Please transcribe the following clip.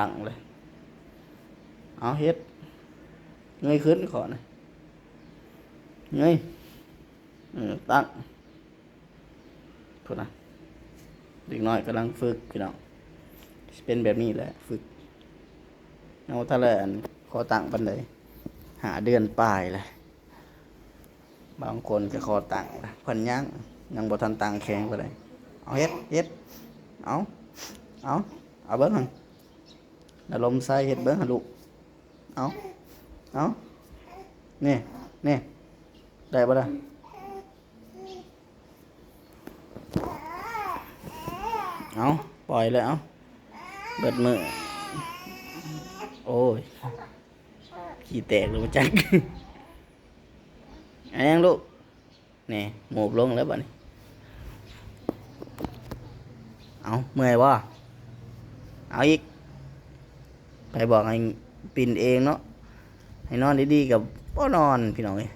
ຕັ້ງເລີຍ. ເອົາ ເຮັດ ເງີຍຂຶ້ນຂໍນະ ເງີຍ ເອີ ຕັ້ງ. ພຸ້ນນະ ເດັກນ້ອຍກຳລັງຝຶກພີ່ນ້ອງ ຊິເປັນແບບນີ້ແຫຼະ ຝຶກ. ຍັງບໍ່ທັນໄດ້ອັນ ຄໍຕັ້ງປານໃດ ຫ້າເດືອນປາຍແລ້ວ. ບາງຄົນກໍຄໍຕັ້ງແລ້ວ ເພິ່ນຍັງ ຍັງບໍ່ທັນຕັ້ງແຂງປານໃດ. ເອົາ ເຮັດ ເຮັດ ເອົາ ເອົາ ເອົາເບິ່ງຫັ້ນ ອາລົມໃສ່ ເຮັດເບິ່ງຫັ້ນລູກ. ເອົາ ເອົາ ນີ້ ນີ້ ໄດ້ບໍ່ລະ? ເອົາ ປ່ອຍເລີຍ ເອົາ ເບິດມື້. ໂອ້ຍ ຂີ້ແຕກແລ້ວບໍ່ຈັກ. ອາຫຍັງລູກ? ນີ້ ໝູບລົງແລ້ວບັດນີ້. ເອົາ ເມື່ອຍບໍ່? ເອົາອີກ. ໃຜບອກໃຫ້ປິ່ນເອງເນາະ ໃຫ້ນອນດີໆກໍບໍ່ນອນ ພີ່ນ້ອງເອີຍ.